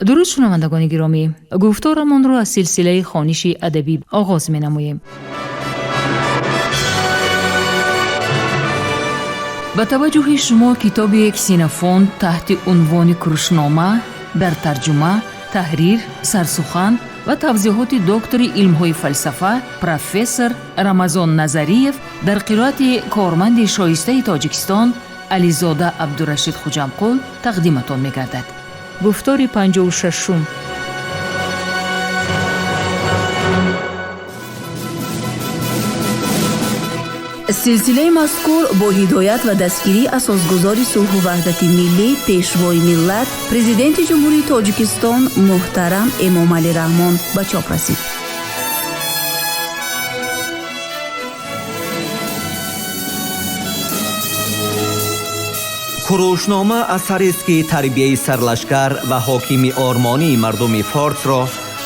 Дуруд, шунавандагони гиромӣ! Гуфторамонро аз силсилаи хониши адабӣ оғоз менамоем. Ба таваҷҷӯҳи шумо китоби Ксенофонт таҳти унвони Курушнома дар тарҷума, таҳрир, сарсухан ва тавзеҳоти доктори илмҳои фалсафа, профессор Рамазон Назариев дар қироати корманди шоистаи Тоҷикистон Ализода Абдурашид Хуҷамқул тақдиматон мегардад. Гуфтори 56-ум. Силсилаи мазкур бо ҳидоят ва дастгирии асосгузори сулҳу ваҳдати миллӣ, пешвои миллат, президенти Ҷумҳурии Тоҷикистон муҳтарам Эмомалӣ Раҳмон ба чоп расид. Курушнома асарест, ки тарбияи сарлашкар ва ҳокими ормонии мардуми форсро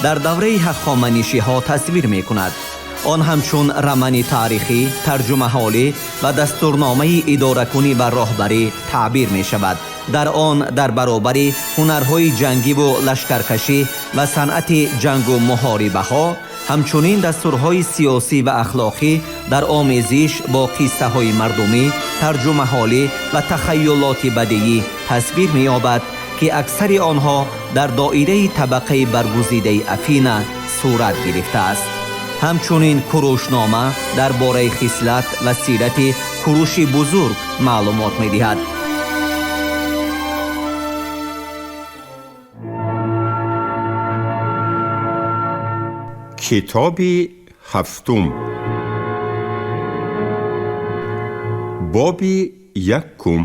дар давраи ҳахоманишиҳо тасвир мекунад. Он ҳамчун романи таърихӣ, тарҷумаҳолӣ ва дастурномаи идоракунӣ ва роҳбарӣ таъбир мешавад. Дар он дар баробари ҳунарҳои ҷангиву лашкаркашӣ ва санъати ҷангу муҳорибаҳо, ҳамчунин дастурҳои сиёсӣ ва ахлоқӣ дар омезиш бо қиссаҳои мардумӣ, тарҷумаҳолӣ ва тахайюлоти бадиӣ тасвир меёбад, ки аксари онҳо дар доираи табақаи баргузидаи Афина сурат гирифтааст. Ҳамчунин Курушнома дар бораи хислат ва сирати Куруши Бузург маълумот медиҳад. Китоби ҳафтум, боби якум.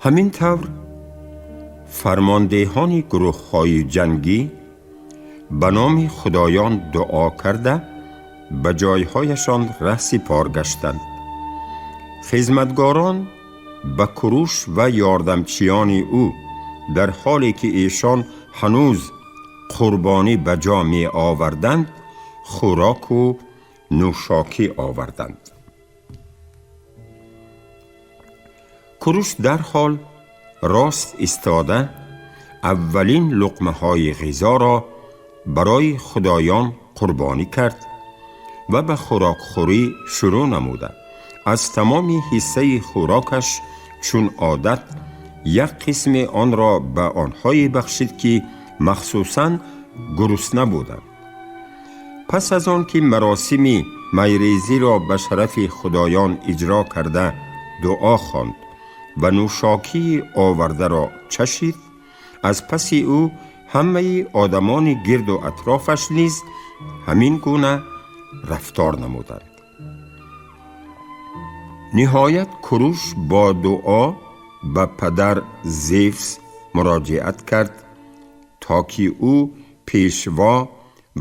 Ҳамин тавр фармондеҳони гурӯҳҳои ҷангӣ ба номи худоён дуо карда, ба ҷойҳояшон раҳсипор гаштанд. Хизматгорон ба Куруш ва ёрдамчиёни ӯ, дар ҳоле ки эшон ҳанӯз қурбонӣ ба ҷо меоварданд, хӯроку нӯшокӣ оварданд. Куруш дарҳол рост истода, аввалин луқмаҳои ғизоро барои худоён қурбонӣ кард ва ба хӯрокхӯрӣ шурӯъ намуда, аз тамоми ҳиссаи хӯрокаш чун одат як қисми онро ба онҳое бахшид, ки махсусан гурусна буданд. Пас аз он ки маросими майрезиро ба шарафи худоён иҷро карда, дуо хонд ва нӯшокии овардаро чашид, аз паси ӯ ҳамаи одамони гирду атрофаш низ ҳамин гуна рафтор намуданд. Ниҳоят Куруш бо дуо ба падар Зевс муроҷиат кард, то ки ӯ пешво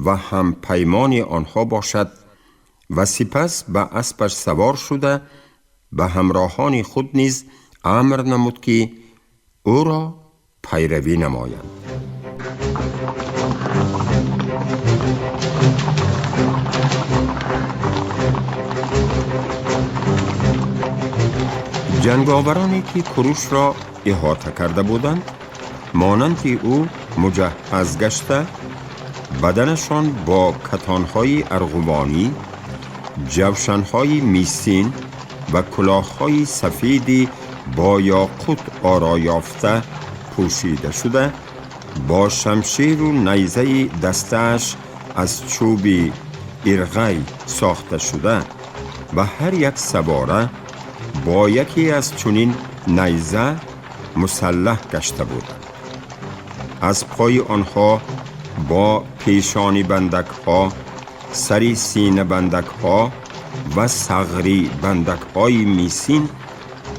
ва ҳампаймони онҳо бошад, ва сипас ба аспаш савор шуда, ба ҳамроҳони худ низ амр намуд, ки ӯро пайравӣ намоянд. Ҷанговароне ки Курушро иҳота карда буданд, монанди ӯ муҷаҳҳаз гашта, баданашон бо катонҳои арғувонӣ, ҷавшанҳои мисин ва кулоҳҳои сафеди бо ёқут ороёфта пӯшида шуда, бо шамшеру найзаи дастааш аз чӯби ирғай сохта шуда ва ҳар як савора бо яке аз чунин найза мусаллаҳ гашта буданд. Аз пои онҳо бо пешонибандакҳо, сари синабандакҳо ва сағри бандакҳои мисин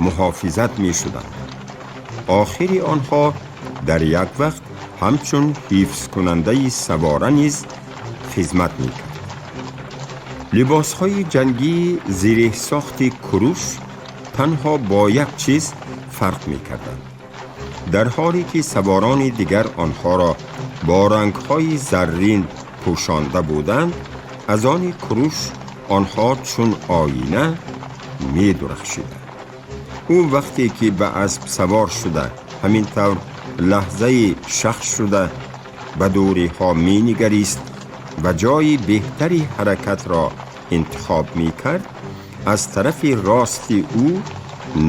муҳофизат мешуданд. Охири онҳо дар як вақт ҳамчун ҳифзкунандаи савора низ хизмат мекард. Либосҳои ҷангии зиреҳсохти Куруш танҳо бо як чиз фарқ мекарданд. Дар ҳоле ки саворони дигар онҳоро бо рангҳои заррин пӯшонда буданд, аз они Куруш онҳо чун оина медурахшиданд. Ӯ вақте ки ба асп савор шуда, ҳамин тавр лаҳзаи шах шуда ба дурӣҳо менигарист ва ҷои беҳтари ҳаракатро интихоб мекард, аз тарафи рости ӯ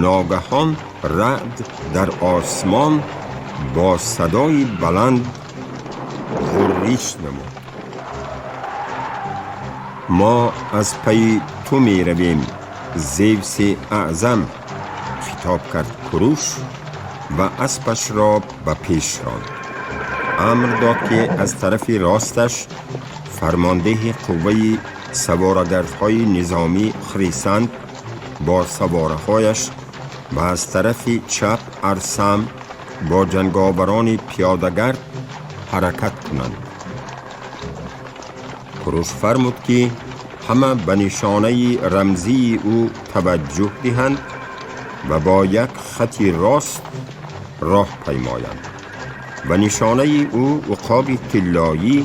ногаҳон раъд дар осмон бо садои баланд ғурриш намуд. Мо аз пайи ту меравем, Зевси аъзам, хитоб кард Куруш ва аспашро ба пеш ронд. Амр дод, ки аз тарафи росташ фармондеҳи қувваи саворагардҳои низомӣ Хрисант бо савораҳояш ва аз тарафи чап Арсам бо ҷанговарони пиёдагард ҳаракат кунанд. Куруш фармуд, ки ҳама ба нишонаи рамзии ӯ таваҷҷӯҳ диҳанд ва бо як хати рост роҳ паймоянд ва нишонаи ӯ уқоби тиллоӣ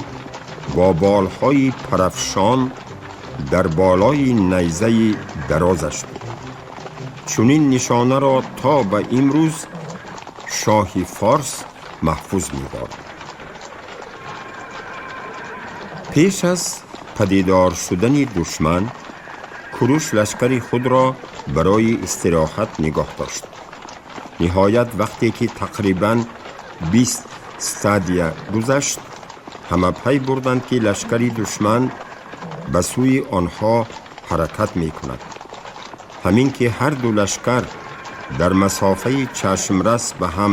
бо болҳои парафшон дар болои найзаи дарозаш буд. Чунин нишонаро то ба имрӯз шоҳи форс маҳфуз медорад. Пеш аз падидор шудани душман, Куруш лашкари худро барои истироҳат нигоҳ дошт. Ниҳоят, вақте ки тақрибан 20 стадия гузашт, ҳама пай бурданд, ки лашкари душман ба сӯи онҳо ҳаракат мекунад. Ҳамин ки ҳар ду лашкар дар масофаи чашмрас ба ҳам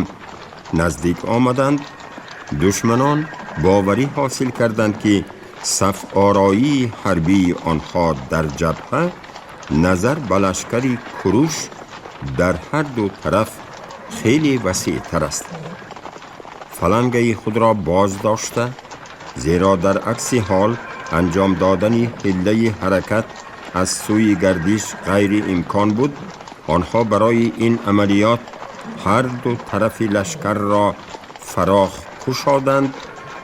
наздик омаданд, душманон боварӣ ҳосил карданд, ки саф-ороии ҳарбии онҳо дар ҷабҳа назар ба лашкари Куруш дар ҳар ду тараф хеле васеътар аст. Фалангаи худро боз дошта, зеро дар акси ҳол анҷом додани ҳиллаи ҳаракат аз сӯи гардиш ғайриимкон буд, онҳо барои ин амалиёт ҳар ду тарафи лашкарро фарох кушоданд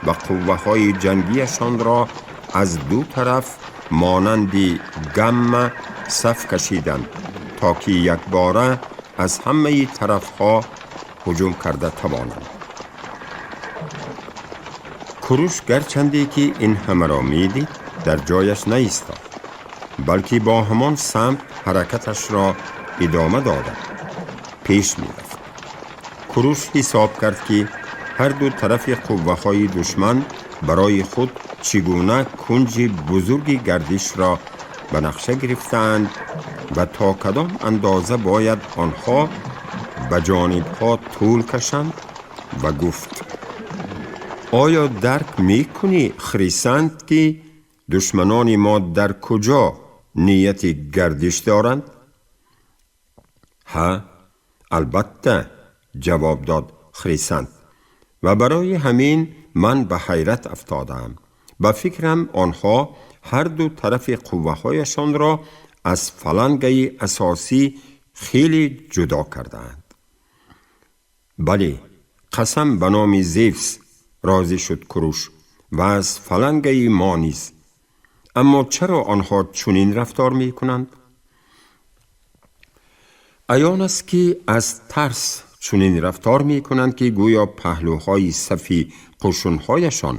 ва қувваҳои ҷангиашонро аз ду тараф монанди гамма саф кашиданд, то ки якбора аз ҳамаи тарафҳо ҳуҷум карда тавонанд. Куруш, гарчанде ки ин ҳамаро медид, дар ҷояш наистод, балки бо ҳамон самт ҳаракаташро идома дода пеш мерафт. Куруш ҳисоб кард, ки ҳар ду тарафи қувваҳои душман барои худ чӣ гуна кунҷи бузурги гардишро ба нақша гирифтаанд ва то кадом андоза бояд онҳо ба ҷонибҳо тӯл кашанд ва гуфт: оё дарк мекунӣ, Хрисант, ки душманони мо дар куҷо нияти гардиш доранд? Ҳа, албатта, ҷавоб дод Хрисант, ва барои ҳамин ман ба ҳайрат афтодаам. Ба фикрам, онҳо ҳар ду тарафи қувваҳояшонро аз фалангаи асосӣ хеле ҷудо кардаанд. Бале, қасам ба номи Зевс, розӣ шуд Куруш, ва аз фалангаи мо низ. Аммо чаро онҳо чунин рафтор мекунанд? Аён аст, ки аз тарс чунин рафтор мекунанд, ки гӯё паҳлӯҳои сафи қӯшунҳояшон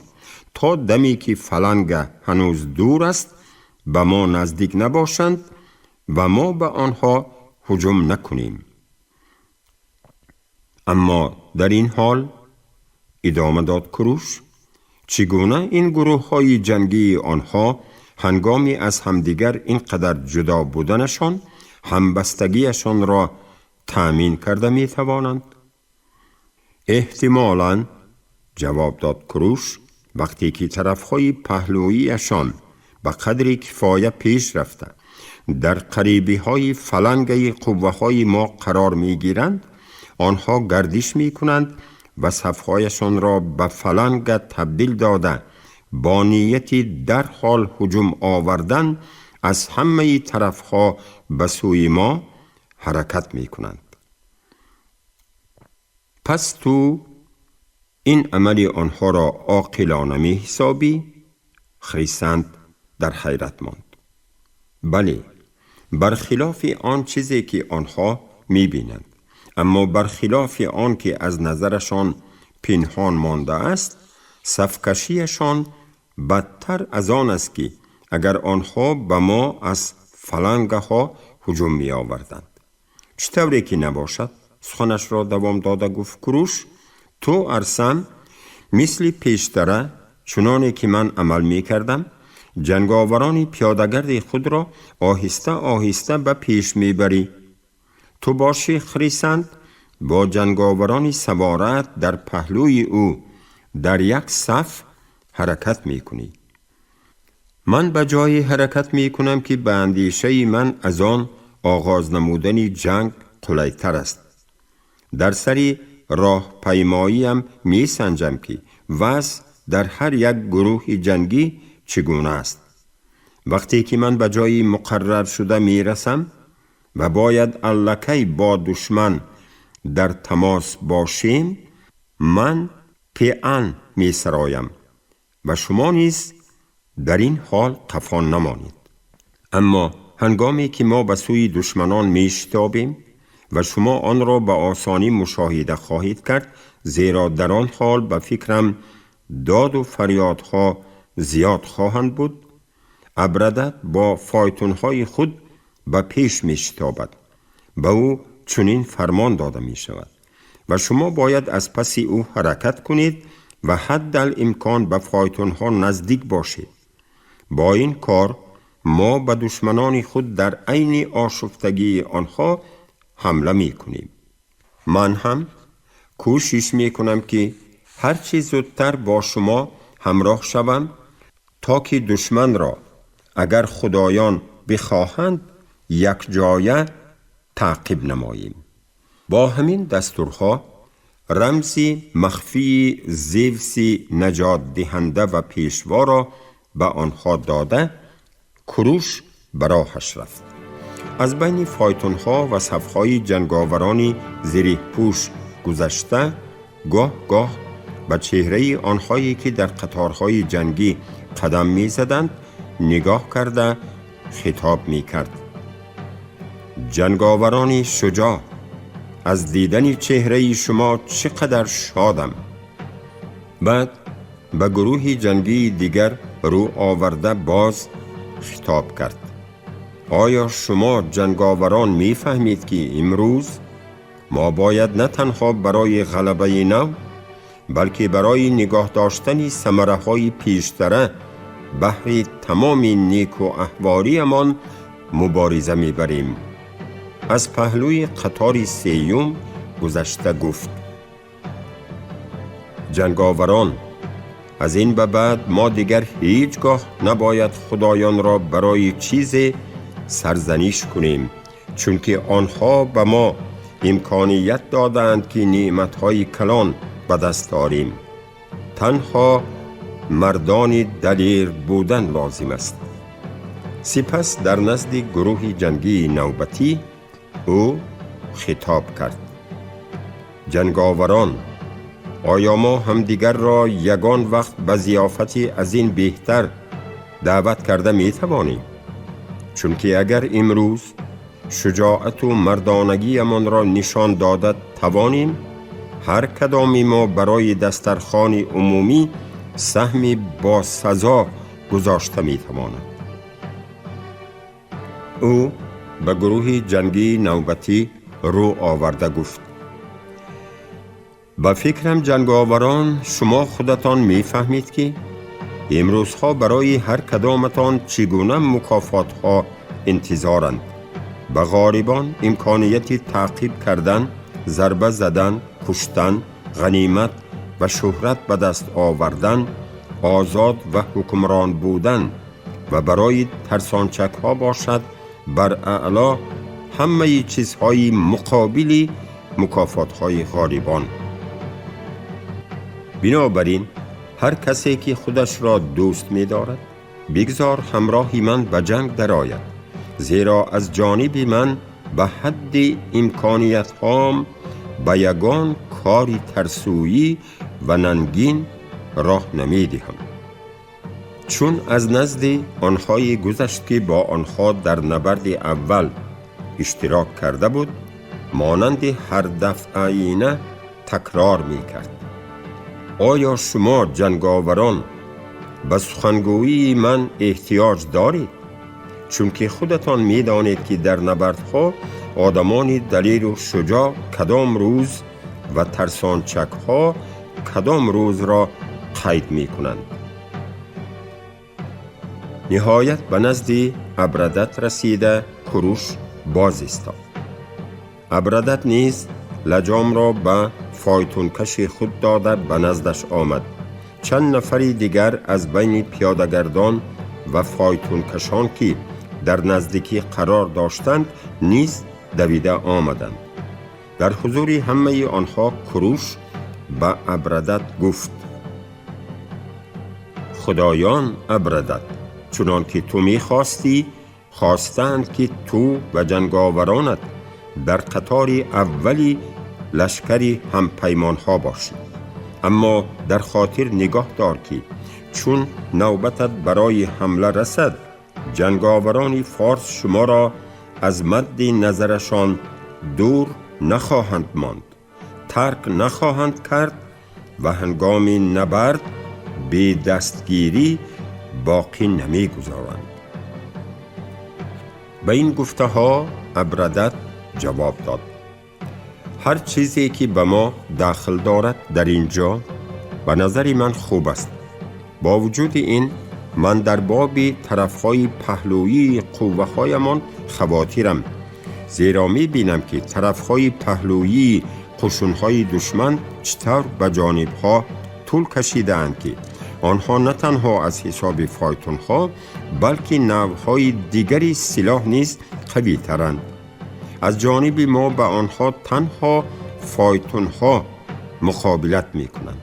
то даме ки фаланга ҳанӯз дур аст, ба мо наздик набошанд ва мо ба онҳо ҳуҷум накунем. Аммо дар ин ҳол, идома дод Куруш, чӣ гуна ин гурӯҳҳои ҷангии онҳо ҳангоми аз ҳамдигар ин қадар ҷудо буданашон ҳамбастагиашонро таъмин карда метавонанд? Эҳтимолан, ҷавоб дод Куруш, вақте ки тарафҳои паҳлӯиашон ба қадри кифоя пеш рафта дар қарибиҳои фалангаи қувваҳои мо қарор мегиранд, онҳо гардиш мекунанд ва сафҳояшонро ба фаланга табдил дода, бо нияти дарҳол ҳуҷум овардан аз ҳамаи тарафҳо ба сӯи мо ҳаракат мекунанд. Пас ту ин амали онҳоро оқилона меҳисобӣ? Хрисант дар ҳайрат монд. Бале, бархилофи он чизе ки онҳо می‌بینند، اما برخلاف آن که از نظرشان پنهان مانده است، صفکشیشان بدتر از آن است که اگر آنها به ما از فلنگه ها هجوم می آوردند. چطوری که نباشد، سخنش را دوام داده گفت کوروش، تو ارسم مثل پیشتره چنانه که من عمل می کردم، جنگاوران پیاده‌گرد خود را آهسته آهسته به پیش می بری. تو باشی خریسند با جنگاوران سوارت در پهلوی او در یک صف حرکت می کنی. من به جای حرکت می کنم که به اندیشه من از آن آغاز نمودن جنگ قلیتر است. در سری راه پیماییم می سنجم که وضع در هر یک گروه جنگی چگونه است. وقتی که من به جای مقرر شده می رسم و باید الکی با دشمن در تماس باشیم، من پیان می سرایم و شما نیز در این حال قفا نمانید. اما هنگامی که ما به سوی دشمنان می شتابیم و شما آن را به آسانی مشاهده خواهید کرد، زیرا در آن حال به فکرم داد و فریادها زیاد خواهند بود، ابردت با فایتونهای خود به پیش می شتابد. به او چنین فرمان داده می شود و شما باید از پس او حرکت کنید و حد الامکان به فایتونها نزدیک باشید. با این کار ما به دشمنان خود در عین آشفتگی آنها حمله می کنیم. من هم کوشش می کنم که هرچی زودتر با شما همراه شوم تا که دشمن را اگر خدایان بخواهند یک جایه تعقیب نماییم. با همین دستورها رمزی مخفی زیوس نجات دهنده و پیشوا را به آنها داده، کوروش به راهش رفت. از بین فایتونها و صفهای جنگاوران زره پوش گذشته، گاه گاه به چهره آنهایی که در قطارهای جنگی قدم می زدند نگاه کرده خطاب می کرد. جنگاوران شجاع، از دیدن چهره شما چقدر شادم. بعد به گروه جنگی دیگر رو آورده باز خطاب کرد. آیا شما جنگاوران می فهمید که امروز ما باید نه تنها برای غلبه نو، بلکه برای نگاه داشتن ثمره های پیشتره بهر تمام نیک و احواریمان مبارزه می بریم؟ از پهلوی قطار سیوم گذشته گفت: جنگاوران، از این به بعد ما دیگر هیچگاه نباید خدایان را برای چیز سرزنش کنیم، چون که آنها به ما امکانیت دادند که نعمتهای کلان به دست آریم. تنها مردان دلیر بودن لازم است. سپس در نزد گروه جنگی نوبتی او خطاب کرد: جنگاوران، آیا ما همدیگر را یگان وقت به ضیافتی از این بهتر دعوت کرده می توانیم؟ چون که اگر امروز شجاعت و مردانگیمان را نشان داده توانیم، هر کدامی ما برای دسترخوان عمومی سهمی با سزا گذاشته می تواند. او به گروه جنگی نوبتی رو آورده گفت: به فکرم جنگاوران، شما خودتان می فهمید که امروزها برای هر کدامتان چگونه مکافاتها انتظارند. به غاربان امکانیت تعقیب کردن، ضربه زدن، کشتن، غنیمت و شهرت به دست آوردن، آزاد و حکمران بودن و برای ترسانچک ها باشد بر اعلا همه چیزهای مقابل مکافات های غاربان. بنابراین هر کسی که خودش را دوست می دارد بگذار همراه من به جنگ درآید، زیرا از جانب من به حد امکانیت هام به یگان کاری ترسویی و ننگین راه نمی دهم. چون از نزد آنهایی گذشت که با آنها در نبرد اول اشتراک کرده بود، монанди ҳар дафъаина такрор мекард: оё шумо ҷанговарон ба сухангӯии ман эҳтиёҷ доред? Чунки худатон медонед, ки дар набардҳо одамони далеру шуҷоъ кадом рӯз ва тарсончакҳо кадом рӯзро қайд мекунанд. Ниҳоят ба назди Абрадат расида, Куруш боз истод. Абрадат низ лаҷомро ба фойтункаши худ дода ба наздаш омад. Чанд нафари дигар аз байни пиёдагардон ва фойтункашон, ки дар наздикӣ қарор доштанд, низ давида омаданд. Дар ҳузури ҳамаи онҳо Куруш ба Абрадат гуфт: худоён, Абрадат, чунон ки ту мехостӣ, хостаанд, ки ту ва ҷанговаронат дар қатори аввали лашкари ҳампаймонҳо бошӣ. Аммо дар хотир нигоҳ дор, ки чун навбатат барои ҳамла расад, ҷанговарони форс шуморо аз мадди назарашон дур нахоҳанд монд, тарк нахоҳанд кард ва ҳангоми набард бедастгирӣ боқӣ намегузоранд. Ба ин гуфтаҳо Абрадат ҷавоб дод: ҳар чизе ки ба мо дахл дорад, дар ин ҷо ба назари ман хуб аст. Бо вуҷуди ин, ман дар боби тарафҳои паҳлӯии қувваҳоямон хавотирам, зеро мебинам, ки тарафҳои паҳлӯии қушунҳои душман чӣ тавр ба ҷонибҳо тӯл кашидаанд, ки онҳо на танҳо аз ҳисоби фойтунҳо, балки навъҳои дигари силоҳ низ қавитаранд. Аз ҷониби мо ба онҳо танҳо фойтунҳо муқобилат мекунанд.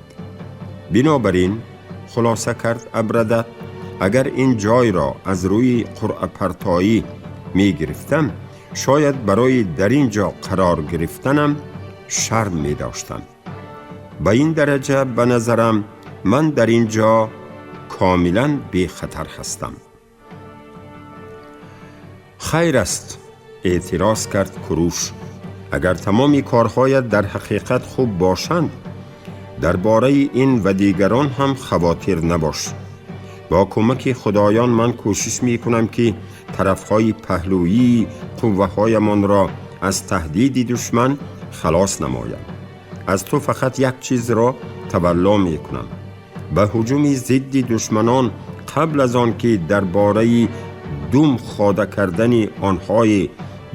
Бинобар ин, хулоса кард Абрадат, агар ин ҷойро аз рӯи қуръапартоӣ мегирифтам, шояд барои дар ин ҷо қарор гирифтанам шарм медоштам. Ба ин дараҷа, ба назарам, ман дар ин ҷо комилан бехатар ҳастам. Хайр аст, эътироз кард Куруш, агар тамоми корҳоят дар ҳақиқат хуб бошанд, дар бораи ин ва дигарон ҳам хавотир набош. Бо кӯмаки худоён ман кӯшиш мекунам, ки тарафҳои паҳлӯии қувваҳоямонро аз таҳдиди душман халос намоям. Аз ту фақат як чизро тавалло мекунам: ба ҳуҷуми зидди душманон қабл аз он ки дар бораи дум хода кардани онҳое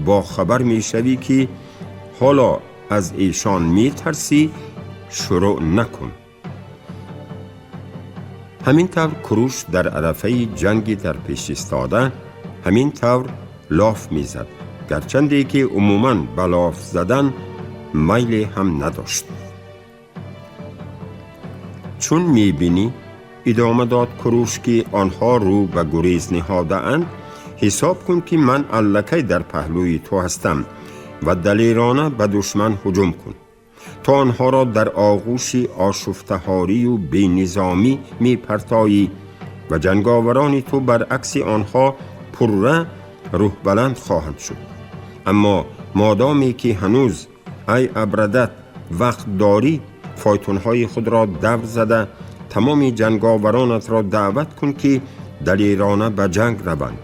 бохабар мешавӣ, ки ҳоло аз эшон метарсӣ, шурӯъ накун. Ҳамин тавр Куруш дар арафаи ҷанги дар пеш истода ҳамин тавр лоф мезад, гарчанде ки умуман ба лоф задан майле ҳам надошт. Чун мебинӣ, идома дод Куруш, ки онҳо рӯ ба гурез ниҳодаанд, ҳисоб кун, ки ман аллакай дар паҳлӯи ту ҳастам ва далерона ба душман ҳуҷум кун, то онҳоро дар оғӯши ошуфтаҳорию бенизомӣ мепартоӣ ва ҷанговарони ту баръакси онҳо пурра рӯҳбаланд хоҳанд шуд. Аммо модоме ки ҳанӯз, ай Абрадат, вақт дорӣ, фойтунҳои худро давр зада, тамоми ҷанговаронатро даъват кун, ки далерона ба ҷанг раванд.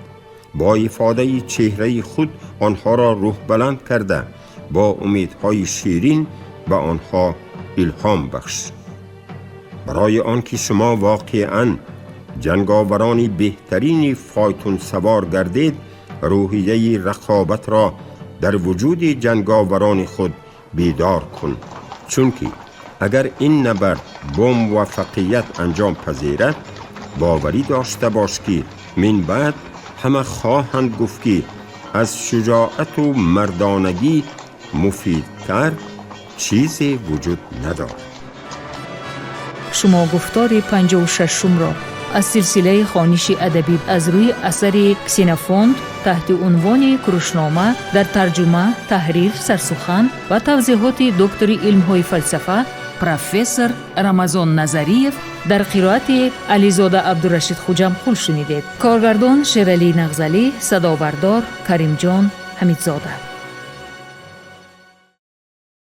Бо ифодаи чеҳраи худ онҳоро рӯҳбаланд карда, бо умедҳои ширин ба онҳо илҳом бахш. Барои он ки шумо воқеан ҷанговарони беҳтарини фойтунсавор гардед, рӯҳияи рақобатро дар вуҷуди ҷанговарони худ бедор кун, чунки агар ин набард бо муваффақият анҷом пазирад, боварӣ дошта бош, ки минбаъд ҳама хоҳанд гуфт, ки аз шуҷоату мардонагӣ муфидтар чизе вуҷуд надорад. Шумо гуфтори 56-умро аз силсилаи хониши адабӣ аз рӯи асари Ксенофонт таҳти унвони Курушнома дар тарҷума, таҳрир, сарсухан ва тавзеҳоти доктори илмҳои фалсафа, профессор Рамазон Назариев дар қироати Ализода Абдурашид Хуҷамқул шунидед. Коргардон Шералӣ Нағзалӣ, садобардор Каримҷон Ҳамидзода.